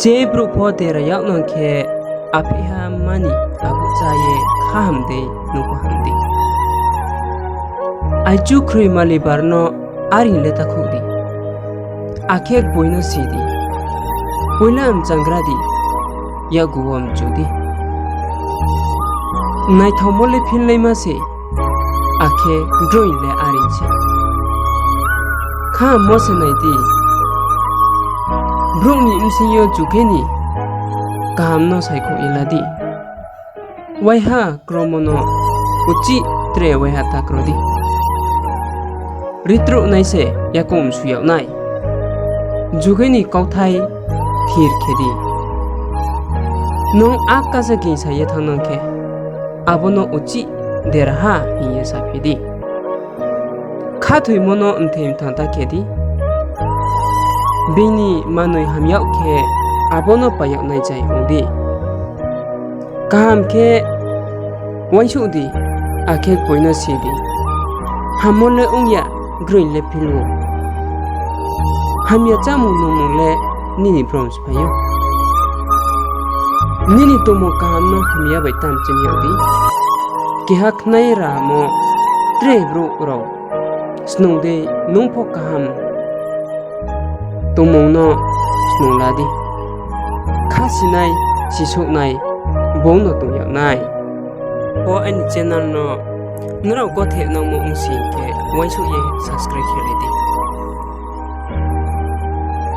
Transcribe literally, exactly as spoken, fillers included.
Je brouh pho dera yag nang khe, apheihha mani abo chá ye khaham dei nung pho ham di. Aichu khroi malibar no aring le ta khouh di, akhe gboi no si di, poila mchanggra di, yakgu wo mchu di. Naithaomo le philnaima se, akhe droing le aring se. Khahammo se nai di, brouh ni bsing yo juge ni kaham no saikhouh ye la di. Waiha kromo no uchih tre waiha ta kro di. Ritrouh nai se yakoung msu yag nai. Juge ni kauthai thir khe di. Nung akasa gingsa ye thanng nang khe, abo no uchih deraha hing ye saphi di. Khathoimo no mthoi mthang ta khe di. Bini manoi ham yag khe, abo no pai yag nai chai ong di. Kaham khe uaingsouh di, akhe gboi no si di. Hammo le ong ya, groing le phil ou. Hamya chámung nungmung le nini brom sphai ou. Nini tongmung kaham no hamya bai ta mchim yag di. Keha khnai ramo tre brouh rao snung dei nung pho kaham tongmung no snung la di. Khasinai, sisouhnai, bung no tong yag nai. Bo aini channel no nrao gothe nangmo ong sing khe uaingsouh ye subscribe khe lai di.